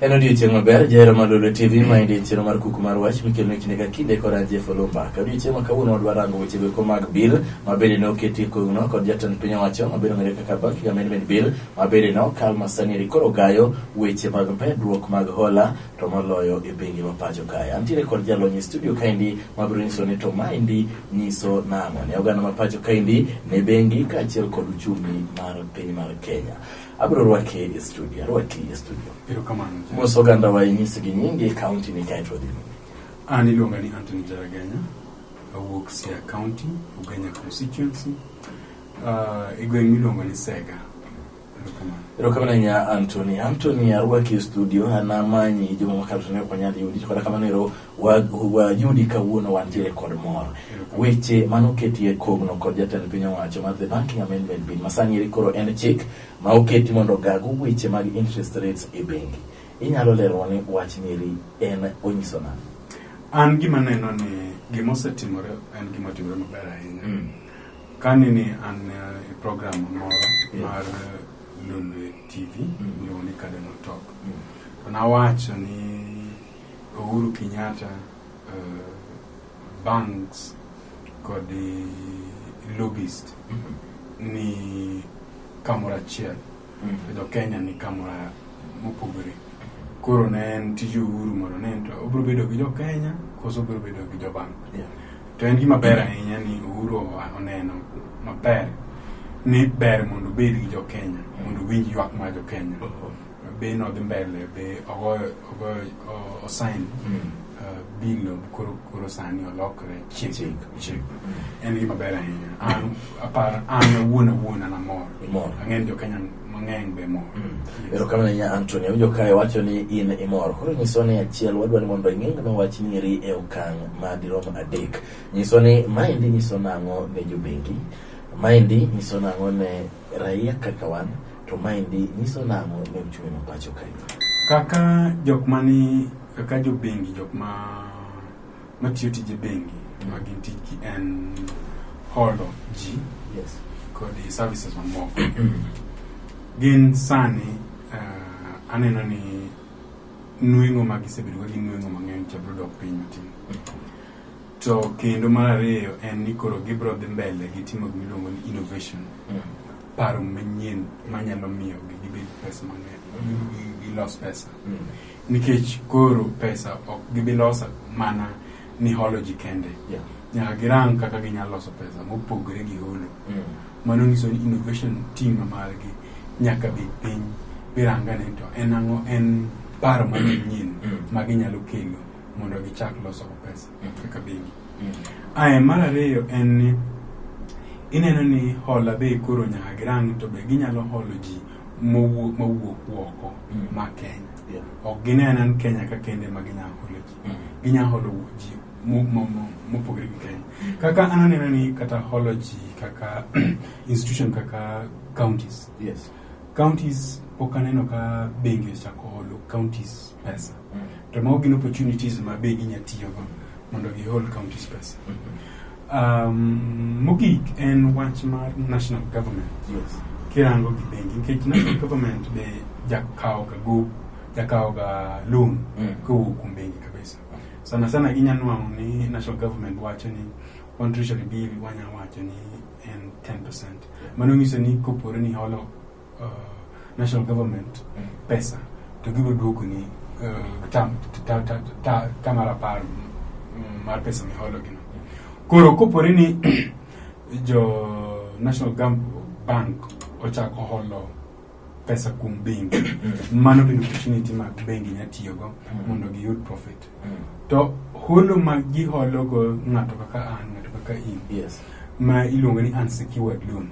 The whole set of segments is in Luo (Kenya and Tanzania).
En odiechieng' maber, jahera mar Lolwe TV, ma en chenro mar kuku mar wach mikeloni kinde ka kinde kod an Jeff Olumba. Ka odiechieng' ma kawuono wadwa rango weche goeko mag bill ma bende ne oketi e kogno kod jatend piny owacho ma bende ong'ere kaka Banking Amendment Bill ma bende ne okal ma sani eri koro gayo weche mag medruok mag hola to moloyo e bengi ma pacho kae. Antiere kod jalony e studio kaendi mabiro nyiso ni to maendi nyiso nang'o ne oganda ma pacho kaendi ne bengi kaachiel kod uchumi mar piny mar Kenya. Abiro rwaki e studio, arwaki e studio. Erokamano. Mos oganda wa inyisgi nyingi, kaunti ni kaeto wadhi nyime. An iluonga ni Anthony Jaragenya, awuok Siaya County, Ugenya constituency, e gweng' miluongo ni Sega. Erokamano. Erokamano ahinya Anthony. Anthony arwaki e studio, an amanyi juma mokalo to ne ok wanyal yudi, to kata kamano ero wayudi kawuono wantiere kod mor. Weche manoketi e kogno kod jatend piny owacho mar The Banking Amendment Bill masani eri koro en chik ma oketi mondo ogago weche mag interest rates e bengi. Inyalo leronwa ni wachni eri en onyiso nang'o? An gima aneno ni gima osetimore en gima otimore maber ahinya. Kanene an e program moro mar Lolwe TV miluongo ni Cardinal Talk. To nawacho ni Uhuru Kenyatta, banks kod lobbyist ni kamoro achiel to jo Kenya ni kamoro mopogore. Koro ne en tij Uhuru mondo ne to obiro bedo gi jo Kenya koso obiro bedo gi jo bank. To en gima ber ahinya ni Uhuru oneno maber ni ber mondo obed gi jo Kenya mondo owinj ywak mar jo Kenya. Be nodhi mbele be ogoyo ogoyo osign bill no koro sani olokre chik. Chik. Chik. En gima ber ahinya. An apar an awuon awuon an amor. Imor. Ang'e ni jo Kenya mang'eny be mor. Yes. Erokamano ahinya Anthony. Awinjo kae wacho ni in imor. Koro nyiso ni achiel wadwa ni mondo ing'ingno wach ni eri e okang' madirom adek. Nyiso ni maendi nyiso nang'o ne jobengi, maendi nyiso nang'o ne raia kaka wan, to maendi nyiso nang'o ne uchumi ma pacho kae. Kaka jok mani kaka jobengi jok ma matiyo tije bengi ma gin tijgi en holo ji kod services mamoko. Gin sani aneno ni nweng'o ma gisebedo ka ginweng'o mang'eny cha biro dok piny matin. To kendo mar ariyo en ni koro gibiro dhi mbele gi timo gima iluongo ni innovation. Paro manyien manyalo miyo gi gibed pesa mang'eny, gilos pesa. Nikech koro pesa ok gibi loso mana ni holo ji kende. Nyaka girang kaka ginyalo loso pesa mopogore gi holo. Mano nyiso ni innovation team margi nyaka bed piny birangane to en ang'o en paro manyien ma ginyalo kelo mondo gichak loso go pesa kaka bengi. Ae mar ariyo en ni ineno ni hola be koro nyaka girang to be ginyalo holo ji mowuok mawuok oko ma Kenya. Ok gineno ni Kenya ka kende ma ginyalo holo ji. Ginyalo holo ji mopogore gi Kenya. Kaka an aneno ni kata holo ji kaka institution kaka counties. Counties pok aneno ka bengi osechako holo counties pesa. To mago gin opportunities ma be ginya tiyogo mondo gihol counties pesa. Mogik en wach mar national government. Kirango gi bengi nikech national government be jakawo ga go jakawo ga loan kowuok kuom bengi kabisa. Sana sana inya nwang'o ni national government wacho ni one treasury bill wanya wacho ni en 10%. Mano nyiso ni kopore ni holo national government pesa to gibiro duoko ni ta mar apar mar pesa miholo gino. Koro kopore ni jo National Bank ochako holo pesa kuom bengi, mano bende opportunity ma bengi nya tiyogo mondo giyud profit. To holo ma giholo go ng'ato kaka an, ng'ato kaka in, ma iluongo ni unsecured loan.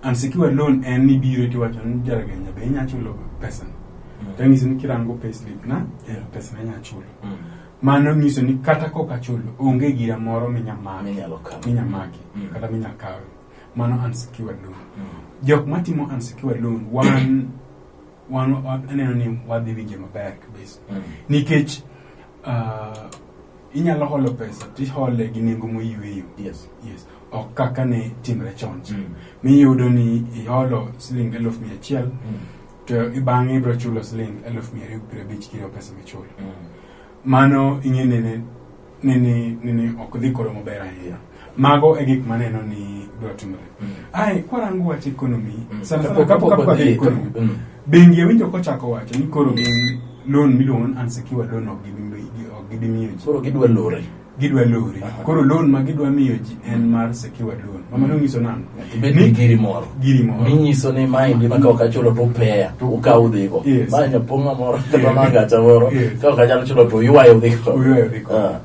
Unsecured loan en ni biro tiwacho ni Jaragenya be inya chulo pesa ni. To nyiso ni kirango payslip na, pesa na inya chulo. Mano nyiso ni kata kok achulo, onge gira moro minya maki. Minyalo kawo. Minya maki, kata minya kawe. Mano unsecured loan. Jok matimo unsecured loan, wan aneno ni wadhi winje maber kabisa. Nikech inyalo holo pesa tihole gi nengo moyweyo. Yes. Ok kaka ne timre chon cha. Miyudo ni iholo siling 100,000, To bang'e ibiro chulo siling 250,000 kiriwo pesa michulo. Mano ing'e nene nene nene ok dhi kodwa maber ahinya. Mago e gik maneno ni biro timore. Ae, kwarango wach economy, sana sana Kapok- kapok kapok wadhi wadhi- economy, bengi awinjo kochako wacho ni koro gin loan miluongo ni unsecured loan ok gibi miyo ji. Koro gidwa lore. Gidwa lore. Koro loan ma gidwa miyo ji en mar secured loan. Ma mano nyiso nang'o? Ibed gi giri moro. Giri moro. Minyiso ni maendi ma ka ok achulo to upeya, ukaw udhigo. Yes. Ma nyapong'a moro kata magacha moro. Yes. Ka ok anyal chulo to uywayo udhigo. Uywayo udhigo. Ah.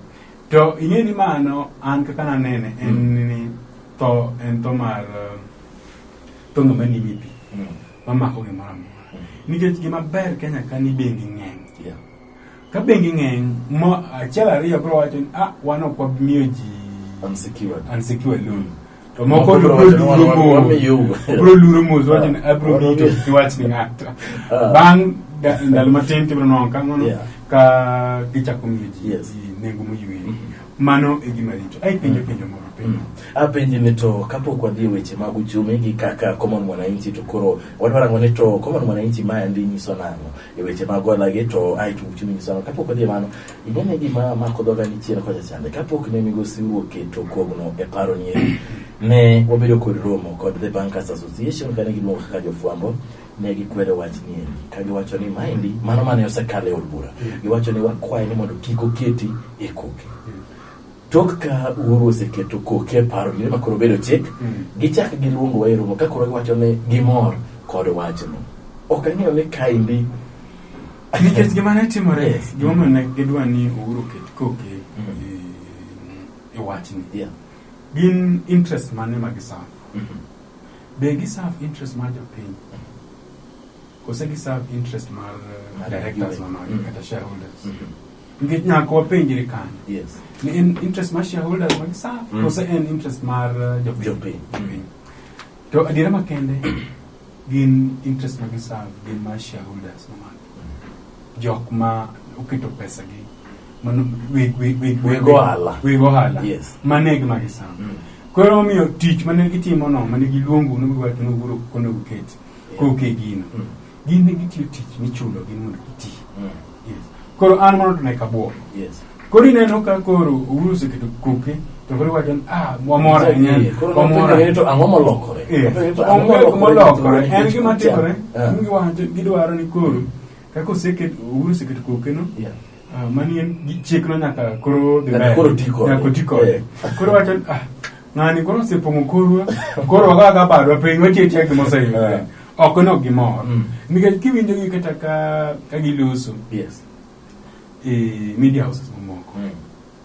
To ing'e ni mano an kaka nanene en ni tho en tho mar tho ng'ama nimi pi mamako gimoro amora. Nikech gima ber Kenya ka ni bengi ng'eny. Yeah. Ka bengi ng'eny, mo achiel ariyo biro wacho ni ah wan ok wabi miyo ji Unsecured. unsecured loan. To moko Moko to biro biro wacho ni luro wan- mos. wamiyou. Biro luro mos wacho ni Ah. abiro miyi to kik iwach ni ng'ato. Ah. Bang' ndalo matin tibiro nwang'o ka ng'ono Yeah. ka gichako miyo ji Yes. ji nengo moyweyo. Mano e gima richo. Ai penjo penjo moro penjo. Apenji ni to kapok wadhi e weche mag uchumi gi kaka common mwananchi to koro wadwa rango ni to common mwananchi maendi nyiso nang'o e weche mag ohala gi to ae to uchumi nyiso nang'o kapok wadhi e mano ing'e gima mako dhoga ni chien kocha chande kapok ne migosi Uhuru oketo kogno e paro ni eri ne wabedo kod romo kod the Bankers Association kane giluongo kaka jofwambo ne gikwedo wach ni eri ka giwacho ni maendi mano mane osekalo e od bura giwacho ni wakwaye ni mondo kik oketi e koke tok ka Uhuru oseketo koke e paro ni ma koro bedo chik gichak giluongo wa e romo ka koro giwacho ni gimor kod wachno ok ang'eyo ni kaendi Nikech gima ne timore, Yes. gimomiyo ne gidwa ni Uhuru oket koke e wachni. Yeah. Gin interest mane ma giserve? Be giserve interest mar jopiny? Kose giserve interest mar Mar directors giwe. mamagi kata shareholders? Nikech nyaka wapenjre kanyo. Yes. Ni en interest mar shareholders ma giserve kose en interest mar jopiny? Jopiny. Jopiny. To adiera makende gin interest ma giserve gin mar shareholders mamagi. Jok ma oketo pesa gi mano weg weg weg Weg ohala. weg ohala. Yes. Mano e gima giserve. Koro omiyo tich mane gitimo no mane giluongo ne giwacho ni Uhuru ok onego ket koke gino. Gin ne gitiyo tich michulo gi mondo giti. Yes. Koro an mano to ne kabuok. Yes. Koro ineno ka koro Uhuru oseketo koke to koro iwacho ni ah wamor ahinya. Eh, koro Wamor napenjo ni to ang'o molokore? Eh, Napenjo ni to ang'o onge kuma olokore. En nikech gima timore, Ah. giwacho gidwaro ni koro kaka oseket Uhuru oseketo koke no Yeah. mani en chikno nyaka koro dhi Nyaka mbele. koro ti kode. Nyaka oti kode. Eh. Koro wacho ni ah ng'ani koro osepong'o korwa koro wago aga badwa piny watiyo atiya gima oseyudore. Eh. Ok no gimor. Nikech kiwinjo gi kata ka giloso Yes. e media houses mamoko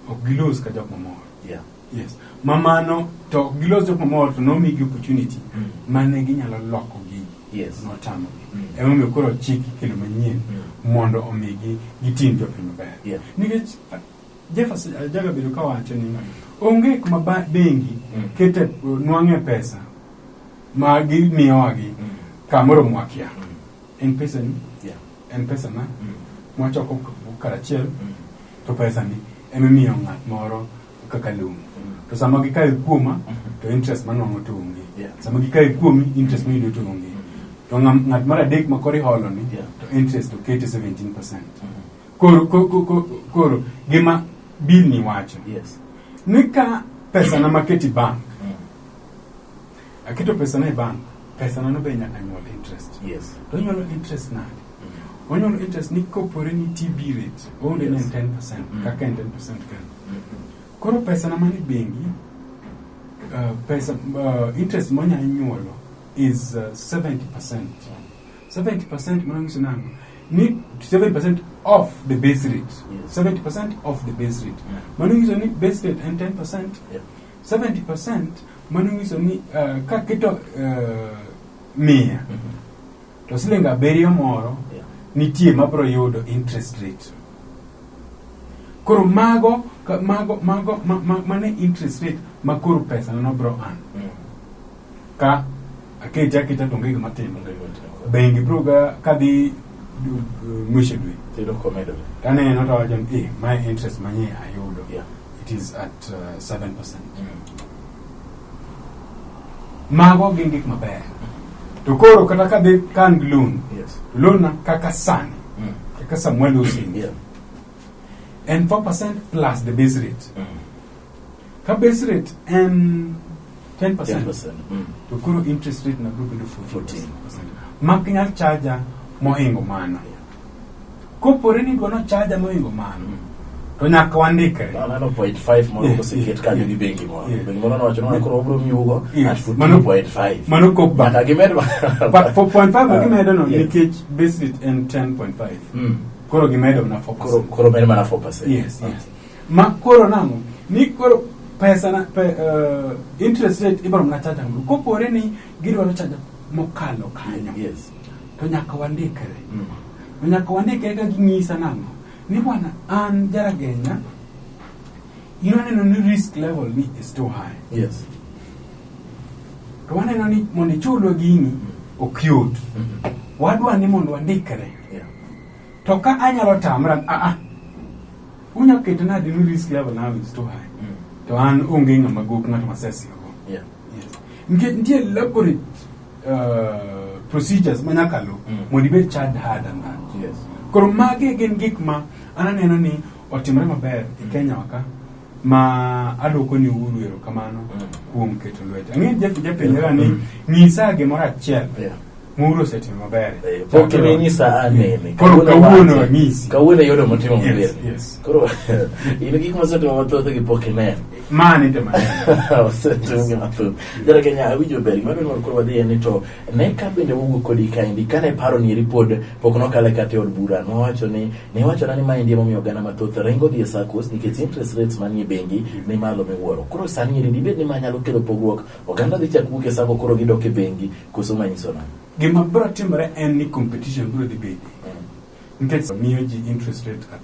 ok gilos ka jok mamor. Yeah. Yes. Ma mano to ok gilos jok mamor to nomigi opportunity mane ginyalo loko gigi. Yes. Notamogi. Emomiyo koro chik ikelo manyien mondo omigi gitim jopiny maber. Yeah. Nikech Jeff Ajaga bedo kawacho ni onge kuma bengi kete nwang'e pesa ma gimiyowa gi kamoro mwakia. En pesa ni Yeah. en pesa na mwachoko karachiel to pesa ni emimiyo ng'at moro kaka loan. To sama gikawe kuoma to interest manwang'o to onge. Yeah. Sama gikawe kuomi interest miyudo to onge. To ng'at mar adek ma koro iholo ni Yeah. to interest okete 17%. Koro koro gima bill ni wacho Yes. ni ka pesa na maketi bank aketo pesa na e bank pesa na no be nyaka nyuol interest. Yes. To onyuolo interest nade? Onyuolo interest ni kopore ni TB rate onge ni en 10% kaka en 10% kende. Koro pesa na mane bengi pesa interest monya nyuolo is 70%. 70% mano nyiso nang'o? Ni 70% off the base rate. Yes. 70% off the base rate. Mano nyiso ni base rate en 10%. Yeah. 70% mano nyiso ni kaketo 100 to siling 7 moro Yeah. nitie mabro yudo interest rate. Koro mago mago mago ma, ma, mane interest rate ma koro pesa na nobro an. Ka akete aketa to onge gima timore. Bengi bro ga kadhi mwisho dwe. Tiyudo komedore. Taneno to awacho ni eh my interest manye ayudo. Yeah. It is at 7%. Mago gin gik maber. To koro kata ka dhi ka an gi loan, Yes. loan na kaka sani, kaka Samuel Osini, en 4% plus the base rate. Ka base rate en 10%, 10%. To koro interest rate na biro bedo 14%. 14. Mak nyal charge mohingo mano. Kopore ni dwa no charge mohingo mano, to nyaka wandikre. Mano 0.5 moro koseket kanyo gi bengi moro. Bengi moro nowacho ni koro wabiro miyougo at 14.5. Mano Coop Bank. Nyaka gimed But 4.5 ma gimedo no nikech base rate en 10.5. Koro gimedo na 4%. Koro med mana 4%. Yes. Ma koro nang'o? Ni koro pesa na interest rate ibiro mana charge ang'o? Kopore ni gidwaro charge mokalo kanyo. To nyaka wandikre. To nyaka wandikre ka ging'isa nang'o? Ni bwana an Jaragenya in waneno ni risk level ni is too high. To waneno ni mondo ichulwa gini ok yot. Wadwa ni mondo wandikre. To ka anyalo tamra, a a unya keto nade ni risk level now is too high. To an onge ng'ama gok ng'at masesirogo. Yes. Nikech nitie elaborate procedures ma nyaka lu mondo ibed charged higher than that. Koro magi gin gik ma an aneno ni otimore maber e Kenya wa ka ma aduoko ni Uhuru erokamano kuom keto lwete. Ang'e Jeff japenjora ni nyisa gimoro achiel ma Uhuru osetimo maber. Pok inyisa anene. Koro kawuono anyisi. Kawuono yudo motimo maber. Yes. Koro in gik mosetimo mathoth gi pok ineno. Mane to mane. Osetimo gi mathoth. Jara Kenya awinjo ber. Gima dwaro ni koro wadhi en ni to ne ka bende wawuok kodi kaendi kane paro ni eri pod pok nokale kata e od bura nowacho ni ne wachona ni maendi emomiyo oganda mathoth ringo dhi e SACCOs nikech interest rates manie bengi ni malo miwuoro. Koro sani eri dibed ni ma nyalo kelo pogruok oganda dhi chak wuok e SACCO koro gidok e bengi koso manyiso nang'o? Gima biro timore en ni competition biro dhi bedo. Nikech miyo ji interest rate at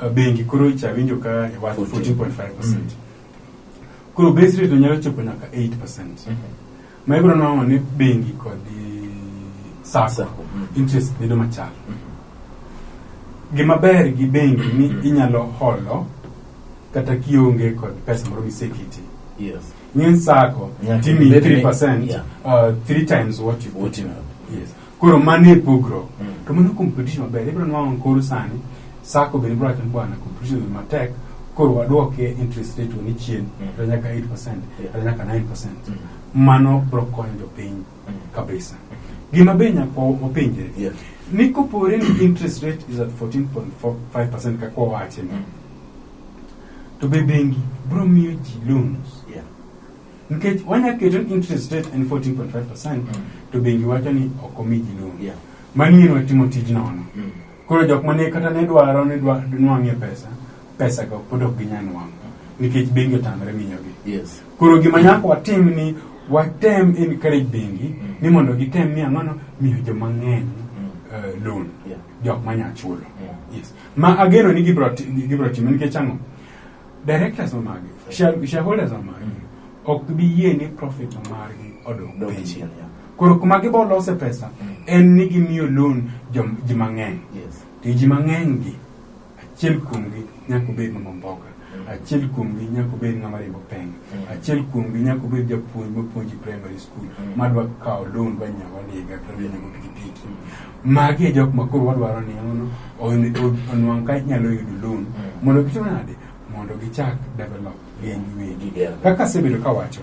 12%. Bengi koro icha winjo ka iwacho 14.5%. Koro base rate nyalo chopo nyaka 8%. Ma ibiro nwang'o ni bengi kod SACCO interest bedo machal. Gima ber gi bengi ni inyalo holo kata kionge kod pesa moro miseketi. Ng'eny SACCO Nyaka timi ibed ni- 3%, 3 times what you What put you in. have. Yes. Koro mano e pogruok. To mano competition maber. Ibiro nwang'o koro sani SACCO bende biro wacho ni bwana competition ni matek koro waduoke interest rate ni chien kata nyaka 8% kata nyaka 9%. Mano biro konyo jopiny kabisa. Gima be nyaka wapenjre ni kopore ni interest rate is at 14.5% kaka wawache ni to be bengi biro miyo ji loans. Nikech wanya keto ni interest rate en 14.5% to bengi wacho ni ok omi ji loan. Mani en watimo tij nono. Koro jok mane kata ne dwaro ni nwang'ie pesa, pesa go pod ok ginyal nwang'o nikech bengi otamre miyogi. Koro gima nyaka watim ni watem encourage bengi ni mondo gitem ni ang'ono miyo joma ng'eny loan. Jok manya chulo. Yes. Ma ageno ni gibiro timo nikech ang'o? Directors ma magi, shareholders ma magi ok bi yie ni profit ma margi odok Dok piny. chien, yeah. Koro kuma gibo lose pesa en ni gimiyo loan ji mang'eny. To ji mang'eny gi achiel kuomgi nyaka obed mama mboga, achiel kuomgi nyaka obed ng'ama riembo peng, achiel kuomgi nyaka obed japuonj mapuonji primary school madwa kawo loan dwa nyiewo ndiga kata dwa nyiewo pikipiki. Magi e jok ma koro wadwaro ni mondo onwang' ka nyalo yudo loan mondo gitim nade mondo gichak develop gin giwegi. Kaka asebedo kawacho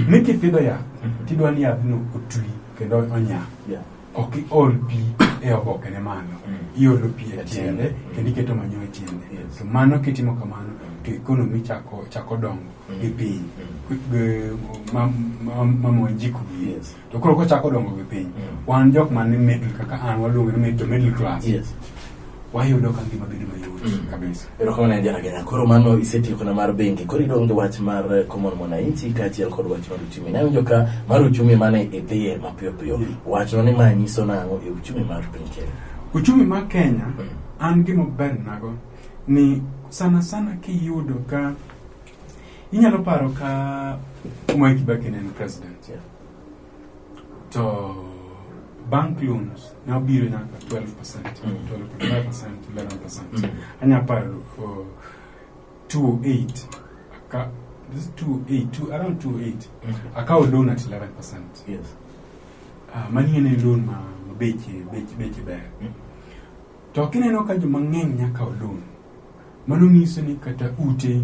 ni kipidho yath tidwa ni yadhno otwi kendo onya. Ok iol pi e obokene malo, iolo pi e tiende kendo iketo manyiwa e tiende. To mano kitimo kamano to economy chako dongo gi piny ma Mwanjiku gi. To koro kochako dongo gi piny, wan jok man middle kaka an waluongo ni middle class. Wayudo ka ngima bedo mayot kabisa. Erokamano en Jaragenya. Koro mano isetiekona mar bengi. Koro idong' gi wach mar Common Mwananchi kaachiel kod wach mar uchumi. Nawinjo ka mar uchumi mane idhiye mapiyo piyo. Wachno ni ma nyiso nang'o e uchumi mar piny Kenya? Uchumi mar Kenya an gima ber nago ni sana sana kiyudo ka inyalo paro ka Mwai Kibaki ne en president. To bank loans ne obiro nyaka 12%, 12.5%, 11%. Anya paro 208 ka this 2.8, around 2.8. Akawo loan at 11%. Mani en loan ma beche ber. To kineno ka joma ng'eny nya kawo loan, mano nyiso ni kata ute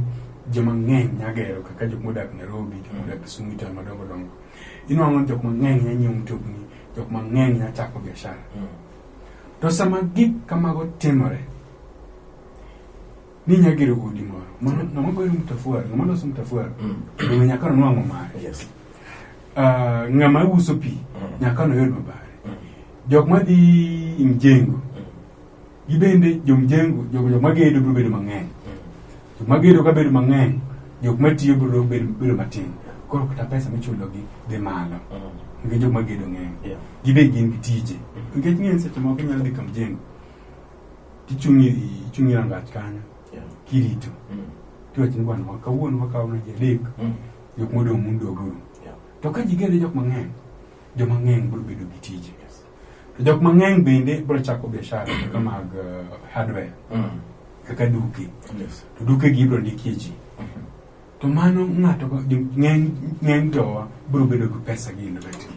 joma ng'eny nya gero kaka jok modak Nairobi, jok modak Kisumu, town madongo dongo. Inwang'o ni jok mang'eny nya nyiewo mtokni, jok mang'eny nya chako biashara. To sama gik kamago timore, ni nya gero odi moro. Mano ng'ama goyo mtafuari, ng'ama loso mtafuari, donge nyaka nonwang'o mare. Ng'ama uso pi, nyaka noyud mabare. Jok madhi mjengo, gibende jomjengo, jok magedo biro bedo mang'eny. Jok magedo ka bedo mang'eny, jok matiyo biro bedo matin. Koro kata pesa michulogi dhi malo. Nikech jok magedo ng'eny. Gibe gin gi tije. Nikech ng'eny seche moko inyalo dhi kamjengo, tichung' e rangach kanyo, kirito. Tiwacho ni bwana, kawuono wakawo na ji adek, jok modong' mundoguru. To ka ji gedo jok mang'eny, joma ng'eny biro bedo gi tije. To jok mang'eny bende biro chako biashara kaka mag hardware, kaka duke. To duke gi ibiro ndikie ji. To mano ng'ato ng'eny jowa biro bedo gi pesa gi e lwetgi.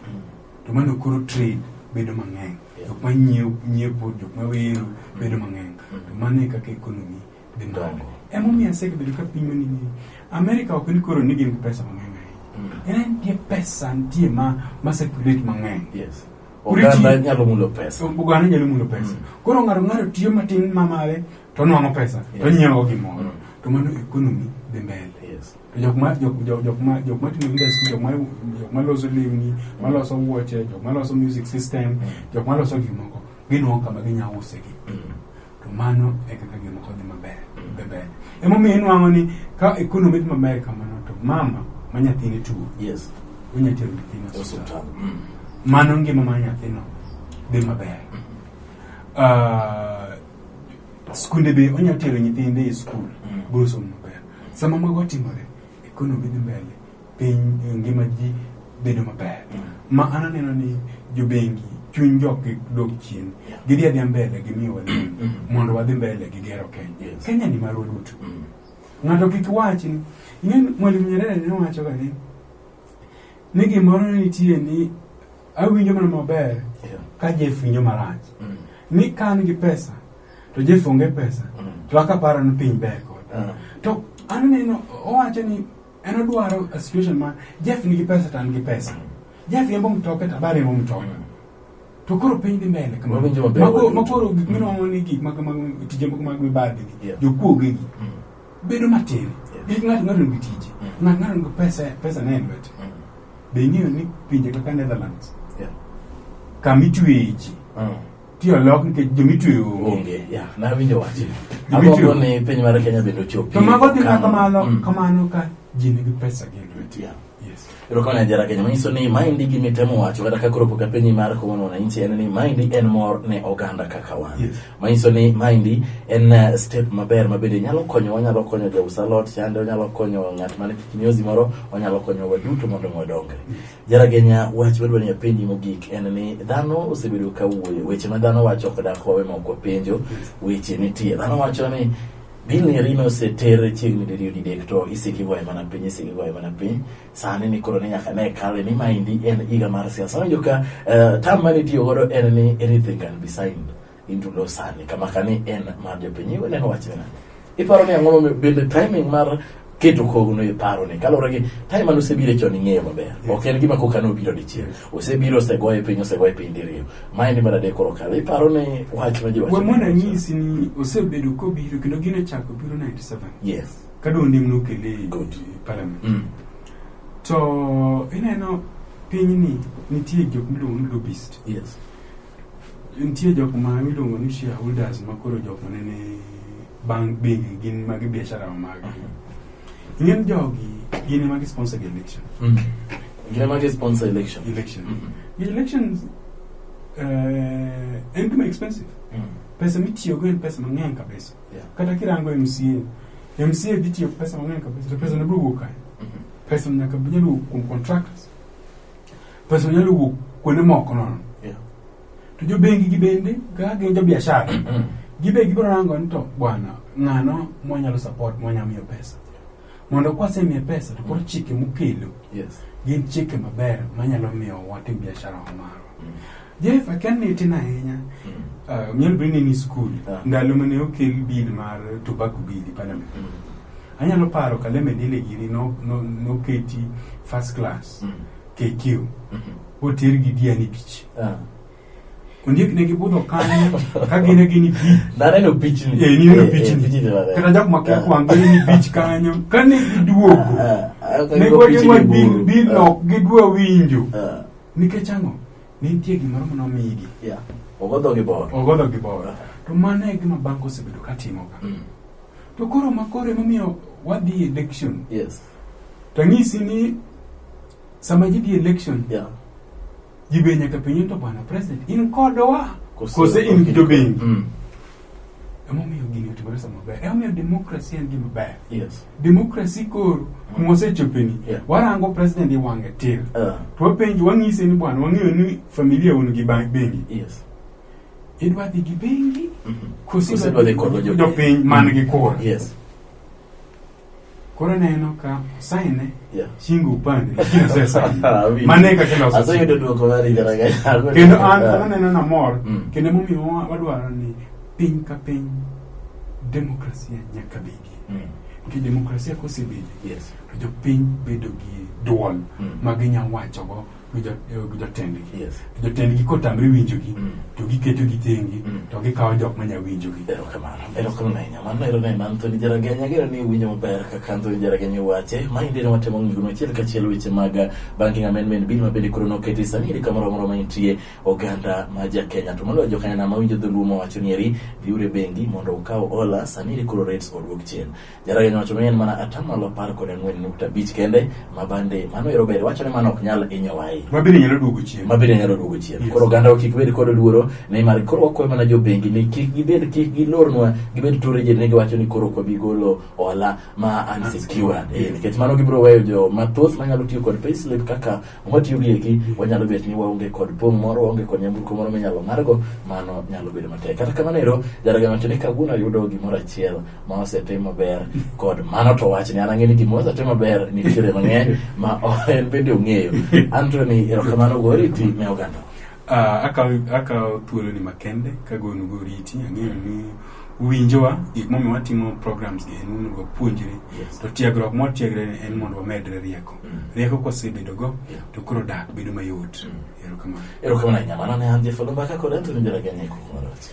To mano koro trade bedo mang'eny. Jok ma nyiepo, jok ma wero bedo mang'eny. To mano e kaka economy dhi malo. Emomiyo asebedo ka pimo ni America ok ni koro ni gin gi pesa mang'eny ahinya. En nitie pesa nitie ma circulate mang'eny. Oganda nyalo mulo pesa. Oganda nyalo mulo pesa. Koro ng'ato tiyo matin ma mare to nwang'o pesa, to nyiewo gimoro. To mano economy dhi mbele. To jok ma timo industry, jok ma loso lewni, ma loso wuoche, jok ma loso music system, jok ma loso gik moko, ginwang'o kama ginyalo usegi. To mano e kaka gik moko dhi maber, dhi mbele. Emomiyo inwang'o ni ka economy dhi maber kamano to mama ma nyathine tuo, onya tero nyathine osiptal. Mano ngima mar nyathino dhi maber. Skunde be onya tero nyithinde e skul, biro somo maber. Sama mago timore, economy dhi mbele, piny ngima ji bedo maber. Ma an aneno ni jobengi chuny jok kik dog chien. Gidhi adhiya mbele gimiyowa loan mondo wadhi mbele gi gero Kenya. Kenya ni marwa duto. Ng'ato kik wach ni, ing'e Mwalimu Nyerere ne owacho ga ni gimoro nitie ni awinjo mana maber ka Jeff winjo marach. Ni ka an gi pesa to Jeff onge pesa to aka paro ni piny ber kode. To an aneno owacho ni en odwaro a situation ma Jeff nigi pesa to an gi pesa. Jeff riembo mtoka to aba riembo mtoka. To koro piny dhi mbele kamano. Wawinjo maber waduto. Makoro gik minwang'o ni gik mag tije moko mag mibadhi gi, jokuoge gi, bedo matin. Nikech ng'ato nigi tije. Ng'ato nigi pesa ne e lwete. Be ing'eyo ni pinje kaka Netherlands, kama itweye ji, ti olok nikech jomitweyo onge. Nawinjo wach. Agombo ni piny mar Kenya bende ochopi. To mago dhi kamano ka ji nigi pesa gi e lwetgi. Yes. Erokamano Jara Kenya, manyiso ni maendi gima itemo wacho kata ka koro pok apenji mar Common Wananchi en ni maendi en mor ne oganda kaka wan. Manyiso ni maendi en step maber ma bende nyalo konyo, wanyalo konyo jaus alot chande, onyalo konyo ng'at man kinyozi moro, onyalo konyo waduto mondo wadongre. Jara Kenya, wach madwa ni apenji mogik en ni dhano osebedo ka wuoyo, weche ma dhano wacho ok dak wawe ma ok wapenjo, weche nitie. Dhano wacho ni bill ni eri noseter chiegni diriyo didek to isiki goye mana piny, isiki goye mana piny. Sani ni koro ni nyaka ne kale ni maendi en higa mar siasa. Awinjo ka term mane itiyo godo en ni anything can be signed into law sani, kama kani en mar jopiny. Iweneno wachne nade? Iparo ni ang'o momiyo bende timing mar keto kogno e paro ni kaluwore gi time mane osebiro chon ing'eyo maber. Ok en gima koka nobiro dichiel. Osebiro osegoye piny, osegoye piny diriyo. Maendi mar adek koro kalo. Iparo ni wach ma ji wacho We mondo ni anyisi ni osebedo kobiro kendo gino chako biro 97. Ka duonde nokele e parliament. To ineno pinyni nitie jok miluongo ni lobbyist. Nitie jok ma iluongo ni shareholders ma koro jok ma nene bank bengi gin mag biashara mag. Ing'e jogi gin ema gi sponsor gi election. Gin ema gi sponsor election. Election. The elections en gima expensive. Pesa mitiyogo en pesa mang'eny kabisa. Kata kirango MCA, MCA dhi tiyo pesa mang'eny kabisa, to pesa no biro wuok kanye? Pesa no nyaka nyalo wuok kuom contractors. Pesa no nyalo wuok kuonde moko nono. To jobengi gi bende, kaka gin jo biashara, gibe gibiro rango ni to bwana, ng'ano mwanyalo support, mwanyalo miyo pesa. Mondo kwasemiye pesa to koro chike mokelo gin chike maber manyalo miyo watim biashara wa marwa. Jeff, akia ni itin ahinya. Nyalo bedo ni in e skul ndalo mane okel bill mar tobacco bill e parliament. Anyalo paro Kaleme Dile giri noketi first class KQ oter gi Diani Beach. Ondiek ne gibudho kanyo ka gin gin beach. Naneno pichni. Eh, nineno pichni. Kata jok makia kwang' gin ni beach kanyo. Kane giduogo, ne gwacho ni bill bill ok gidwa winjo. Nikech ang'o? Ne nitie gimoro mane omigi. Yeah. Ogodho gi bor. Ogodho gi bor. To mano e gima bank osebedo ka timo ka. To koro ma koro emomiyo wadhi e election. To anyisi ni sama ji dhi election, ji be nyaka penji to bwana president in kodwa kose in gi jobengi. Emomiyo gini otimore sama ber. Emomiyo democracy en gima ber. Democracy koro kuma wasechopeni, warango president e wang'e tir. To wapenji wang'ise ni bwana wang'eyo ni familia un gi bengi. Idwa dhi gi bengi kose Kose idwa dhi kod jopiny. jopiny man gi kura. Koro aneno ka sign shingo upande lakini osesign. Mano e kaka iloso Aseyudo duoko mari Jaraga. Kendo an aneno namor kendo emomiyo wadwaro ni piny ka piny demokrasia nyaka bedie. Nikech demokrasia kosebede to jopiny bedo gi duol ma ginya wachogo gi jotendgi. To jotendgi kotamre winjogi to giketo gi tenge to gikawo jok manya winjogi. Erokamano. Erokamano ahinya. Mano ero ne en Anthony Jaragenya. Ageno ni iwinjo maber kaka Anthony Jaragenya wache. Maendi ne watemo ng'iyo achiel kachiel weche mag Banking Amendment Bill ma bende koro noketi sani eri kamoro amora ma intie oganda ma ja Kenya. To moloyo jokenya ma winjo dholuo mawacho ni eri dhiuru e bengi mondo ukaw hola sani eri koro rates oduok chien. Jaragenya wacho ni en mana atamalo 14.5 kende ma bande mano ero ber wacho ni mano ok nyal hinyowa ahinya. Ma bende nyalo duogo chien. Ma bende nyalo duogo chien. Koro oganda kik bed kod luoro nimar koro wakwayo mana jobengi ni kik gibed kik gilornwa gibed too rigid ni giwacho ni koro ok wabi golo hola ma unsecured. Nikech mano gibiro weyo jo mathoth manyalo tiyo kod payslip kaka watiyo gi eki wanyalo bet ni waonge kod pong' moro waonge kod nyamburko moro minyalo ng'adgo mano nyalo bedo matek. Kata kamano ero Jaragenya wacho ni kawuono ayudo gimoro achiel ma osetim maber kod mano to wachni an ang'e ni gima osetim maber nitiere mang'eny ma en bende ong'eyo. Anthony erokamano go oriti ne oganda. Akawo thuolo ni makende kagonu go oriti ang'eyo ni uwinjowa gik momiyo watimo programs gi en mondo wapuonjre to tiegruok mwatiegre en mondo wamedre rieko. Rieko kwasebedo go to koro dak bedo mayot. Erokamano. Erokamano ahinya. Mano ne an Jeff Oloo Mbaka kod Anthony Jaragenya e Kuku mar Wach.